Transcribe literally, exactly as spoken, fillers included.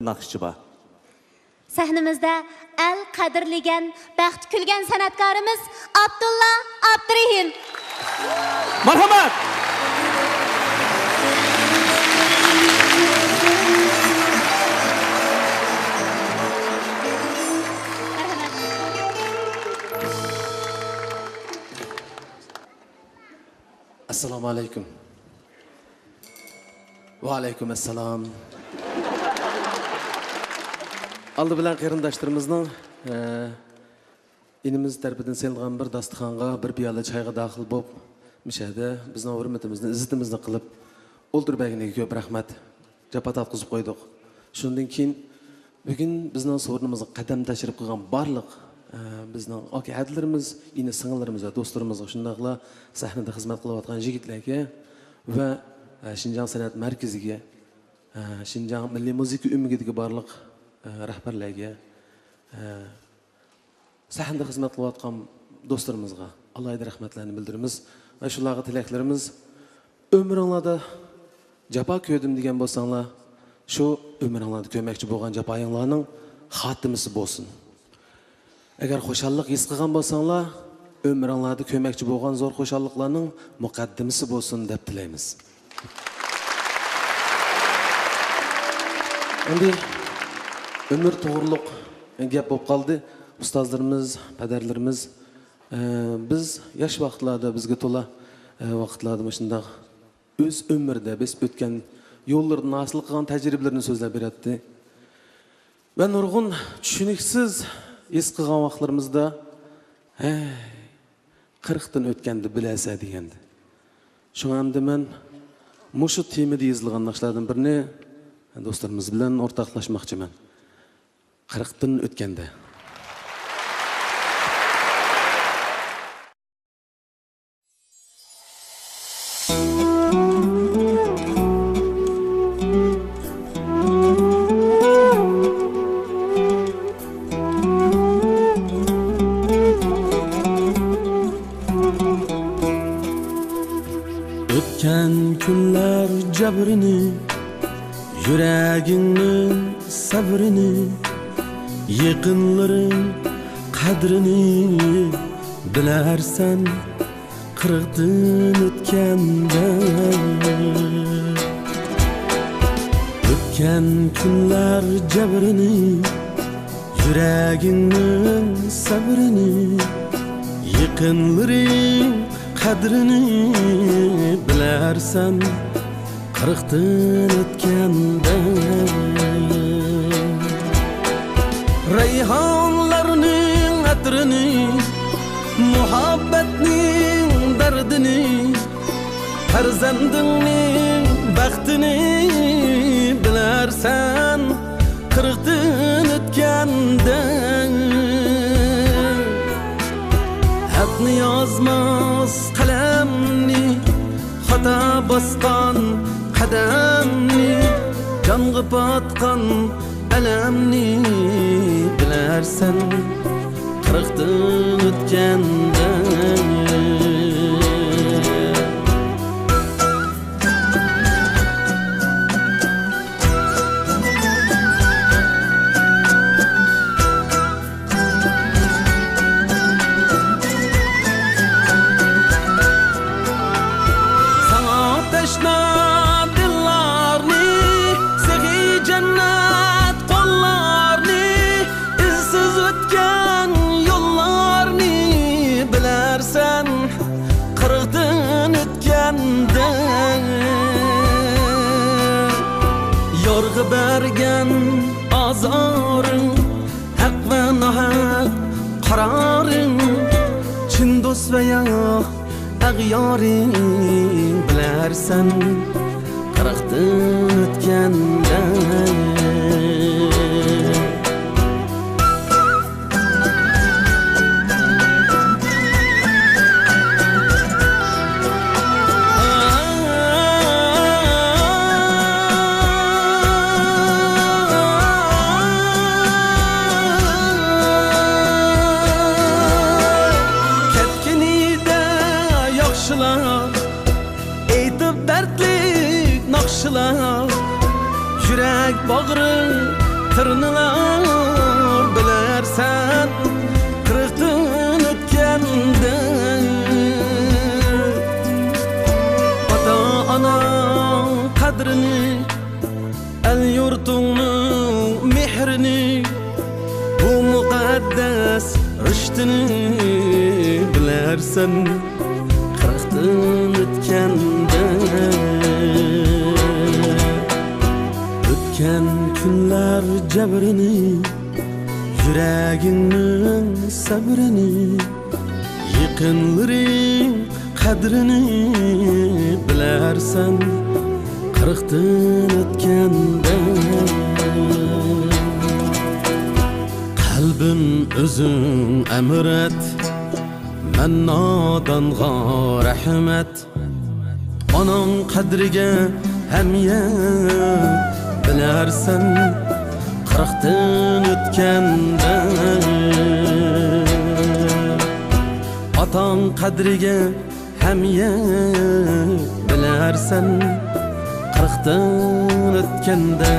ناخشىچى بار. سەھنىمىزدە ئەل قەدىرلىگەن، بەختى كۈلگەن سەنئەتكارىمىز ئابدۇللا ئابدۇرېھىم. مەرھەمەت. ئەسسالامۇ ئەلەيكۇم. ۋەئەلەيكۇم ئەسسالام. ئالدى بىلەن قېرىنداشلىرىمىزنىڭ، ئە، ئىنىمىز تەرىپىدىن سېلىنغان بىر داستىخانغا، بىر پىيالە چايغا داخىل بولۇپ، مۇشۇ يەردە بىزنىڭ ھۆرمىتىمىزنى، ئىززىتىمىزنى قىلىپ ئولتۇرۇپ بەرگىنىگە كۆپ رەھمەت. جاپا تارتقۇزۇپ قويدۇق. شۇندىن كېيىن بۈگۈن بىزنىڭ سورۇنىمىزغا قەدەم تەشرىپ قىلغان بارلىق، ئە، بىزنىڭ ئاكا ھەدىلىرىمىز، ئىنى سىڭىللىرىمىز ۋە دوستلىرىمىزغا، شۇنداقلا سەھنىدە خىزمەت قىلىۋاتقان يىگىتلەرگە ۋە، ئە، شىنجاڭ سەنئەت مەركىزىگە، ئە، شىنجاڭ مىللىي مۇزىكا ئۆمىكىدىكى بارلىق، ئە، رەھبەرلەرگە، ئە، سەھنىدە خىزمەت قىلىۋاتقان دوستلىرىمىزغا ئالاھىدە رەھمەتلەرنى بىلدۈرىمىز ۋە شۇلارغا تىلەكلىرىمىز، ئۆمرۈڭلاردا جاپا كۆردۈم دېگەن بولساڭلار، شۇ ئۆمرۈڭلاردا كۆرمەكچى بولغان جاپايىڭلارنىڭ خاتىمىسى بولسۇن. ئەگەر خۇشاللىق ھېس قىلغان بولساڭلار، ئۆمرۈڭلاردا كۆرمەكچى بولغان زور خۇشاللىقلارنىڭ مۇقەددىمىسى بولسۇن دەپ تىلەيمىز. ئەمدى ئۆمۈر توغرۇلۇق گەپ بولۇپ قالدى. ئۇستازلىرىمىز، پەدەرلىرىمىز، ئە، بىز ياش ۋاقىتلاردا بىزگە تولا، ئە، ۋاقىتلاردا مۇشۇنداق ئۆز ئۆمرىدە بېسىپ ئۆتكەن يوللىرىدىن ھاسىل قىلغان تەجرىبىلىرىنى سۆزلەپ بېرەتتى. ۋە نۇرغۇن چۈشىنىكسىز ھېس قىلغان ۋاقىتلىرىمىزدا، ھەي، قىرىقتىن ئۆتكەندە بىلەرسەن دېگەندى. شۇڭا ئەمدى مەن مۇشۇ تېمىدا يېزىلغان ناخشىلاردىن بىرنى دوستلىرىمىز بىلەن ئورتاقلاشماقچىمەن. قىرىقتىن ئۆتكەندە. ئۆتكەن كۈنلەر جەبرىنى، يۈرەكىڭنىڭ سەۋرىنى، يېقىنلىرىڭ قەدرىنى بىلەرسەن قىرىقتىن ئۆتكەندە. ئۆتكەن كۈنلەر جەبرىنى، يۈرەكىڭنىڭ سەۋرىنى، يېقىنلىرىڭ قەدرىنى بىلەرسەن قىرىقتىن ئۆتكەندە. رەيھانلارنىڭ ئەترىنى، مۇھەببەتنىڭ دەردىنى، پەرزەندىڭنىڭ بەختىنى بىلەرسەن قىرىقتىن ئۆتكەندە. ھەقنى يازماس قەلەمنى، خاتا باسقان قەدەمنى، جانغا پاتقان ئەلەمنى بىلەرسەن قىرىقتىن ئۆتكەندە. ساڭا تەشنا دىللارنى، سېخىي جەننەت قوللارنى، ئىزسىز ئۆتكەن يوللارنى بىلەرسەن قىرىقتىن ئۆتكەندە. يارغا بەرگەن ئازارىڭ، ھەق ۋە ناھەق قارارىڭ، چىن دوست ۋە يا ئەغيارىڭ بىلەرسەن قىرىقتىن ئۆتكەندە. كەتكىنىدە ياخشىلار، ئېيتىپ دەردلىك ناخشىلار، يۈرەك قەدرىنىلا بىلەرسەن قىرىقتىن ئۆتكەندە. ئاتا-ئانا قەدرىنى، ئەل-يۇرتۇڭنىڭ مېھرىنى، بۇ مۇقەددەس رىشتىنى بىلەرسەن قىرىقتىن ئۆتكەندە. ئۆتكەن كۈنلەر جەبرىنى، يۈرەگىڭنىڭ سەبرىنى، يېقىنلىرىڭ قەدرىنى بىلەرسەن قىرىقتىن ئۆتكەندە. قەلبىم ئۆزۈڭ ئەمرەت، مەن نادانغا رەھمەت. ئاناڭ قەدرىگە ھەميەر بىلەرسەن قىرىقتىن ئۆتكەندە. ئاتاڭ قەدرىگە ھەميەر بىلەرسەن قىرىقتىن ئۆتكەندە.